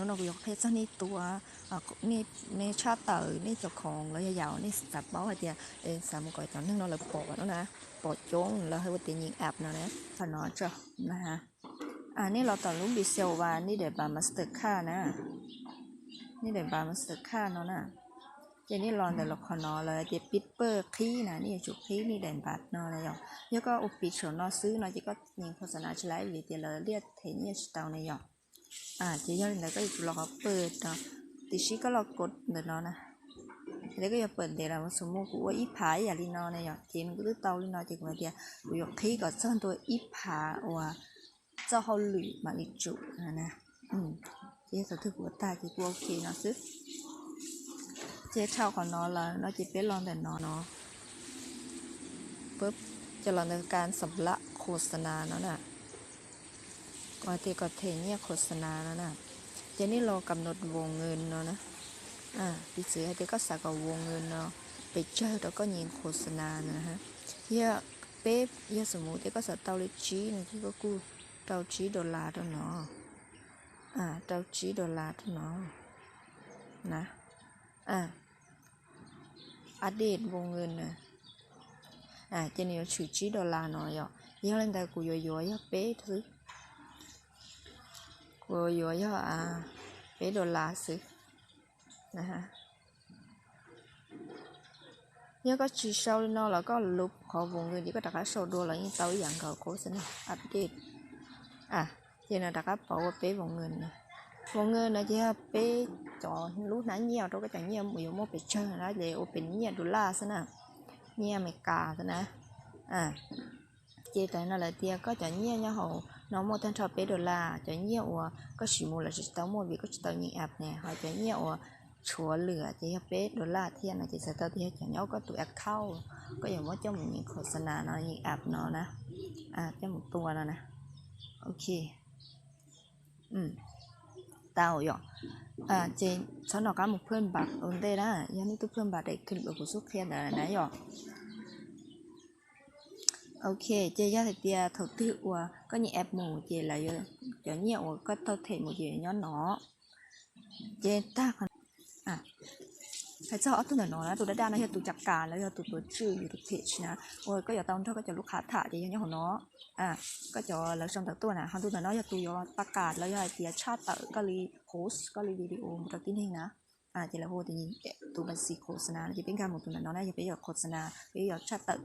No kuv yuav qhia txog nej tus, nej tshaj tawm nej cov khoom los yog yam nej xav paub hais tias xav mus kom cov neeg no lawv pom no na, pom coob lawv hais ua tias nyeem app no na. Qhov no tso na, nej los tom lub Visa Uva nej daim npav Mastercard na, nej daim npav Mastercard no na. Ces nej los ntawm lub qhov no lawv tias pib pawj qhib na, nej yuav tsum qhib nej daim npav no na yom. Yog koj ua pis saum no xwb no ces koj nyeem khos xas nas tsis laib vim tias lawv liaj them nyiaj tsis tau na yom. Ces yog li ntawd koj yuav tsum los qhov pawj no, tiam sis koj los kod ntawm no na. Yog tias koj yuav pawj ntev los mus xus mus kuv ua ib phav ib yam li no na yom, ces nws kuj twb tau li no ces kuv hais tias kuv yuav qhib kom txog ntua ib phav uas txoj hauj lwm mam li tsum na. Ces yog thaum twg kuv ua tag ces kuv ok no xwb. Ces dhau qhov no lawm no ces peb los ntawm no no, ces los ntawm kas xam laj khos xas nas no na, kom hais tias kom them nyiaj khos xas nas no na. Ces nej los kam nod vos nws no na. Piv txwv hais tias koj xav kom vos nws no pes tsawg rau koj nyeem khos xas nas no. Yog peb, yog xus mus tias koj xav tau li tsib no ces koj kuj rau tsib dollar rau no, rau tsib dollar rau no na. Update vos nws na, ces nws yuav tshwm tsib dollar no yom. Yog li ntawd kuv yuav yuav yog peb xwb, kuv yuav yuav yog peb dollar xwb. Yog koj tsis sau li no los koj lub qhov vos nws ces koj rov qab sau dua los yeej tau ib yam nkaus qhov xwb na. Update, ces nws rov qab pauv ua peb vos nws na. Vos nws no ces yog peb cov lub hnab nyiaj rau koj cov nyiaj yuav muaj pes tsawg na, ces ua pes nyiaj dollar xwb na, nyiaj Amelikas xwb na. Ces tam no lawv tias koj cov nyiaj nyob hauv no muaj tag nrho peb dollar, cov nyiaj uas koj siv mus lawm tsis tau muaj vim koj tsis tau nyeem app ne, ho cov nyiaj uas tshuav lwm ces yog peb dollar thiab no ces txhais tau tias yog cov nyob koj tus account, koj yuav muab coj mus nyeem khos xas nas no, nyeem app no na, coj mus tua no na. Ok, tau yom. Ces txhob nco qab mus phwj npav ua ntej na, yog nej twb phwj npav daim clip uas kuv xub qhia ntawd na yom. Ok, ces yog hais tias thaum twg uas koj nyeem app mus ces lawv yuav, cov nyiaj uas koj tau them mus ces nyob no. Ces tag, hais txog ob tug ntawm no na, tus daj daj no yog tus cav kas los yog tus tuav tswj yus tus page na, uas koj yuav tau nrog koj cov lub qhab tham ces yog nyob hauv no. Koj cov lawv sau ntawv tuaj na, ho tus ntawm no yog tus yuav pas kas los yog hais tias tshaj tawm koj li post koj li video mus rau tib neeg na. Ces lawv hu tias tus npaj xis khos xas nas no ces peb nkag mus tus ntawm no na, yog peb yuav khos xas nas peb yuav tshaj tawm.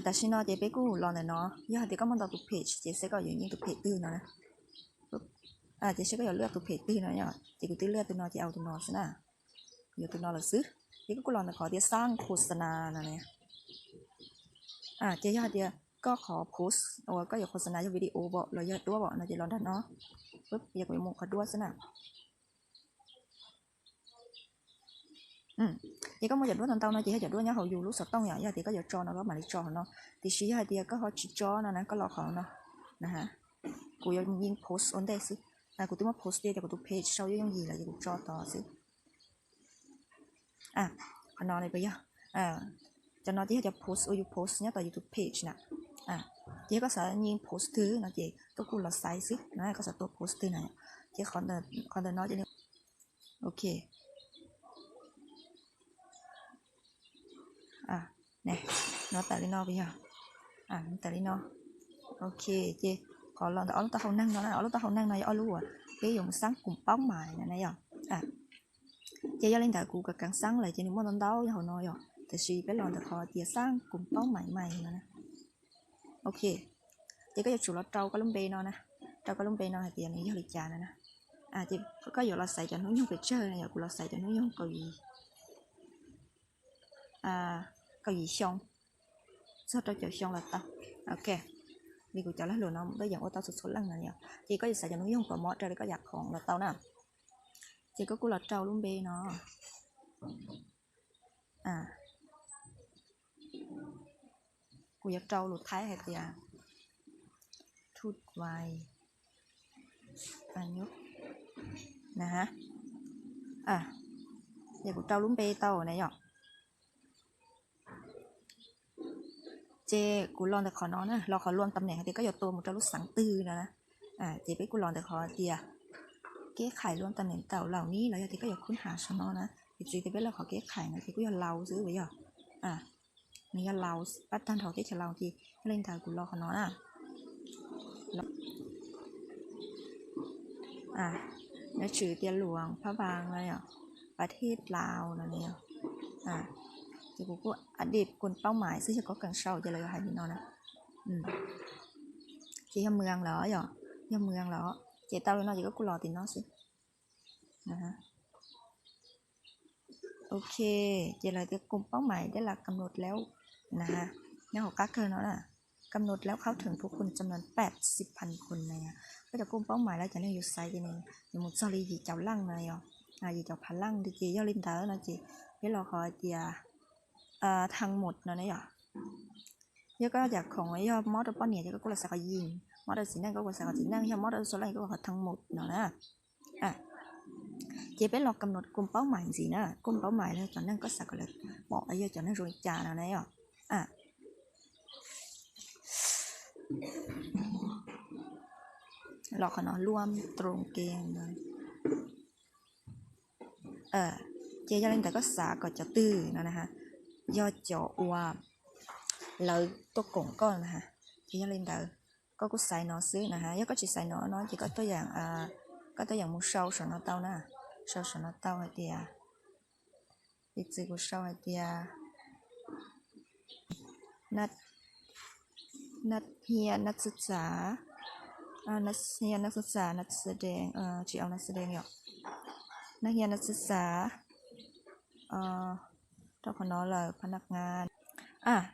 Tam sim no ces peb kuj los ntawm no, yog hais tias koj muaj ntau tus page ces seb koj yuav nyeem tus page twg no na. Ces seb koj yuav lwaj tus page twg no, ces kuv twb lwaj tus no ces au tus no xwb na. Yuav tus no lawm xwb. Ces koj kuj los ntawm qhov tias xab khos xas nas no na. Ces yog hais tias koj qhov post uas koj yuav khos xas nas yog video pom los yog duab pom no ces los nram no. Yog kuv yuav mus qhov duab xwb na. Ces koj muaj cov duab ntau ntau no ces yog cov duab nyob hauv yus lub xov tooj yom, yog tias koj yuav tso no koj mam li tso hauv no. Tiam sis yog hais tias koj ho tsis tso no na, koj los qhov no na, kuv yuav yeej post ua ntej xwb. Kuv twb muab post tias kuv tus page sau yooj yooj yim lawm ces kuv tso tod xwb. Qhov no puas yog, cov no ces yog cov post uas yus post nyob tom yus tus page na. Ces yog koj xav nyeem post twg no ces koj kuj los xaiv xwb na, koj xav tua post twg na. Ces qhov ntawm no ces, ok, no tawm li no puas yog? Tawm li no. Ok, ces qhov los ntawm ob lub taub hau neeg no na, ob lub taub hau neeg no yog ob lub uas peb yuav mus xab koom paub mais no na yom. Ces yog li ntawd kuv kav kav xab lawm ces nws muaj ntau ntau yog hauv no yom, tiam sis peb los ntawm qhov tias xab koom paub mais mais no na. Ok, ces koj yuav tsum los rau koj lub npe no na, rau koj lub npe no hais tias nws yog li cas no na. Ces koj yuav los xaiv cov hnub nyoog pes tsawg no, yog kuv los xaiv cov hnub nyoog kaum yim, kaum yim xyoo txog rau caum xyoo los tau. Ok, li kuv cov lag luam no muaj yeej ua tau txhua txhua leej no yom. Ces koj yuav xaiv cov hnub nyoog kom mob raws li koj yam khoom los tau na. Ces koj kuj los rau lub npe no. Kuv yuav rau lus Thaib hais tias thut vais na. Yog kuv rau lub npe tau na yom. Ces kuv los ntawm qhov no na, los qhov luam tam neem hais tias koj yuav tua mus rau lub xeev twg no na. Ces peb kuj los ntawm qhov tias keb khais luam tam neem taum laum ni los yog tias koj yuav khub has saum no na. Ces txiv tias peb los qhov keb khais no ces kuj yog laus xwb yog, nws yog laus pab tag nrho teb chaws laus ces yog li ntawd kuv los qhov no na. Nws tshwm tias luam phab vas no, pab thib laus no. Ces kuv kuj update kua paub mais xwb, yog koj kees sau ces lawv yuav hais li no na. Ces yog mws los yog, yog mws los ces tau li no ces koj kuj los tim no xwb. Ok, ces lawv tias kua paub mais đã là cập nhậtแล้ว na, nyob hauv qab kawg no na. Cập nhậtแล้ว,เข้าถึงผู้คนจำนวนแปดสิบพันคน na. Koj cov kua paub mais lawv cov neeg yus xaiv ces nws yuav mus txog li yim caum leej na yog, yim caum phav leej li ces yog li ntawd no ces peb los qhov hais tias thăng một no na yog. Yog koj yam khoom yog mob rau poj niam ces koj kuj los xaiv qhov yim, mob rau txiv neej koj kuj xaiv qhov txiv neej, yog mob rau txhua leej koj xaiv qhov thăng một no na. Ces peb los cập nhật kua paub mais ntxiv na, kua paub mais los yog cov neeg koj xav kom lawv pom yog cov neeg zoo li cas no na yog. Los qhov no luam troo ke no. Ces yog li ntawd koj xav kom cov twg no na, yog cov uas lawv tuaj koom koj na, ces yog li ntawd koj kuj xaiv no xwb na. Yog koj tsis xaiv no no ces koj tuaj yeem, koj tuaj yeem mus sau saum no tau na, sau saum no tau hais tias, piv txwv kuv sau hais tias นักเรียนนักศึกษา นักเรียนนักศึกษา นักแสดง tsis au นักแสดง yom, นักเรียนนักศึกษา rau qhov no lawm พนักงาน.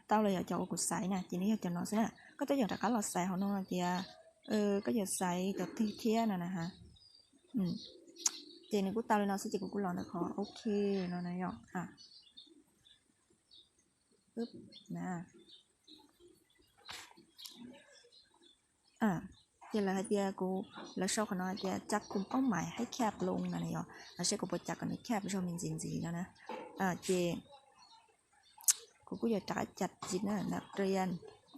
Tau los yog cov uas kuv xaiv na ces nws yog cov no xwb na. Koj tuaj yeem rov qab los xaiv hauv no tias koj yuav xaiv cov twg thiab no na. Ces nws kuj tau li no xwb ces kuv kuj los ntawm qhov ok no na yom. Ces lawv hais tias kuv, lawv sau qhov no hais tias จัดกลุ่มเป้าหมายให้แคบลง no na yom, lawv saib kuv puas cam kom nws แคบ zog me ntxiv ntxiv no na. Ces kuv kuj yuav rov qab cam ntxiv na, นักเรียน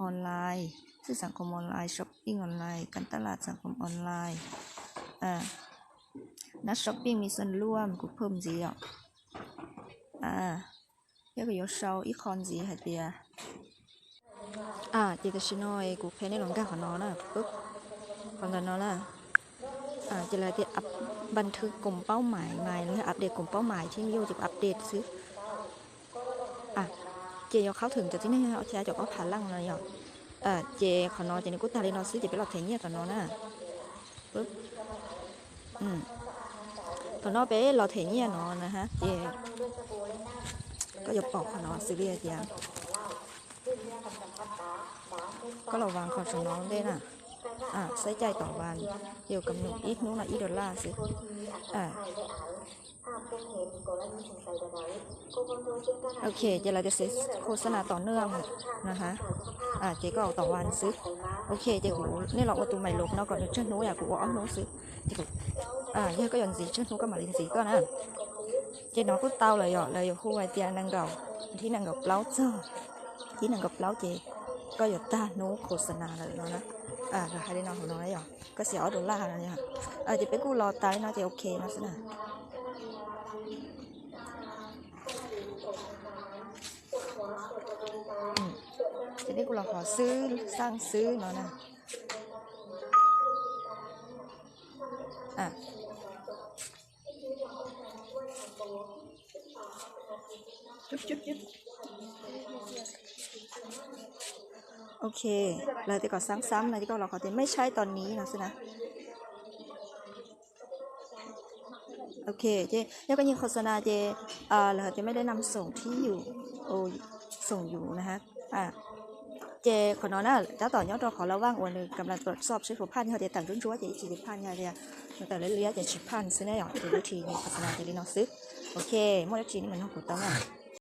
ออนไลน์ ซื้อสังคมออนไลน์ ช้อปปิ้งออนไลน์ การตลาดสังคมออนไลน์ นักช้อปปิ้งมีส่วนร่วม kuv phum ntxiv yom. Thiab kuv yuav sau ib qho ntxiv hais tias, ces tam sim no kuv qhia nej los nkag qhov no na, qhov ntawm no na. Ces lawv tias บันทึกกลุ่มเป้าหมายใหม่ los yog update กลุ่มเป้าหมาย thiab yus ces kuv update xwb. Ces yuav เข้าถึง cov tib neeg yog ob txhiab cuaj phav leej no yom. Ces qhov no ces nws kuj tag li no xwb ces peb los them nyiaj tom no na. Thaum no peb los them nyiaj no na, ces koj yuav pom qhov no xws li hais tias koj los vas qhov saum no ua ntej na, saib caij tom vas, yuav kam num ib hnub no ib dollar xwb. Ok, ces lawv tias โฆษณาต่อเนื่อง no ha, ces koj tom vas xwb. Ok, ces kuv, nej los ua tus maiv lov no kom nws tsawg hnub yom, kuv ua ob hnub xwb. Yog koj yuav ntxiv tsawg hnub koj mam li ntxiv koj na. Ces no kuj tau lawm yom, lawv yuav hu hais tias nees nkaum, thib nees nkaum plaub txog, thib nees nkaum plaub ces koj yuav tag hnub โฆษณา lawm no na. Lawv hais li no hauv no yom, koj xiam ob dollar no yom. Ces peb kuj los tas li no ces ok no xwb na. Ces peb kuj los qhov xwb xaj xwb no na. Ok, lawv tias kom xab xab no ces koj los qhov tias ไม่ใช่ตอนนี้ no xwb na. Ok, ces yog koj nyiag โฆษณา ces lawv hais tias ไม่ได้นำส่งที่อยู่ ส่งอยู่ นะฮะ. Ces qhov no na tab tom nyob rau qhov lawv vaj uas nws kam las tuam xob seb puas phaj, yog tias tawm ntsuab ntsuab ces ib tsis phaj, yog tias tawm liab liab ces tsis phaj xwb na yom. Ces lub tsis nyiag โฆษณา ces li no xwb. Ok, muaj dab tsi nej mam nug kuv tau na.